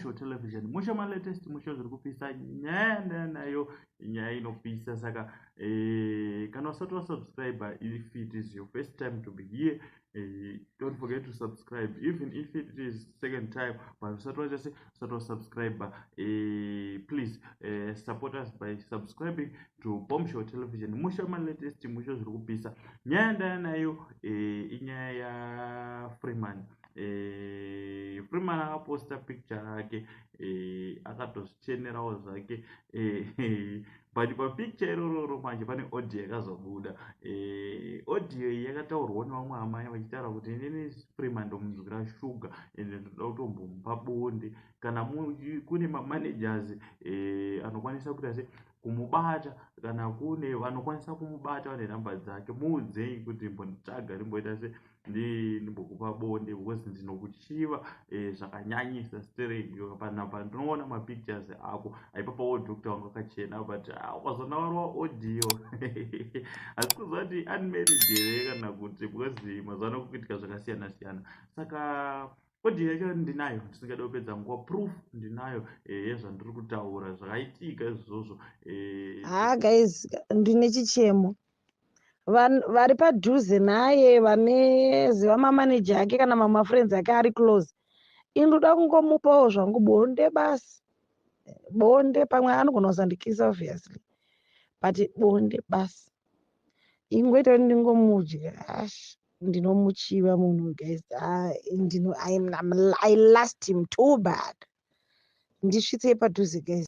Bombshow Television, musha malatest, musha zviri kupisa. Nyaya yandaya nayo nyaya inopisa. Saka kana usati wasubscribe, if it is your first time to be here, don't forget to subscribe. Even if it is second time but usati wachase, usati wasubscribe, please support us by subscribing to Bombshow Television, musha malatest, musha zviri kupisa. Nyaya yandaya nayo inyaya yaFreeman. Freeman akaposta picture rake, akatozvichenerawo zvake, but papicture irororo manje pane audio yakazobuda. Audio iyi yakataurwawo nevamwe amai vachitaura kuti inini Freeman ndomunzwira shuga, ende ndoda kutombomupa bonde. Kana kune mamanagers anokwanisa kuita se kumubata, kana kune vanokwanisa kumubata vane nhamba dzake, muudzei kuti mbonditsvaga, ndimboita se ndimbokupa bonde because ndinokuchiva zvakanyanyisa stereki. Panapa ndinoona mapictures ako aipapawo doctor wangu akachena, but ukazona warova audio, hasi kuziva kuti unmarried here kana kuti, because mazuva ano kuitika zvakasiyana siyana. Saka audio yacho ndinayo, ndisingade kupedza nguva. Proof ndinayo yezvandiri kutaura, zvakaitika izvozvo. Ha guys, ndine chichemo. Vari padhuze naye, vaneziva mamaneja ake kana mamafriends ake ari close, indoda kungomupawo zvangu bonde basi, bonde. Pamwe anogona kusandikisa obviously, but bonde basi, ingoita kuti ndingomudya. Ash, ndinomuchiva munhu guys. Ah, ndino I lust him too bad. Ndisvitsei padhuze guys.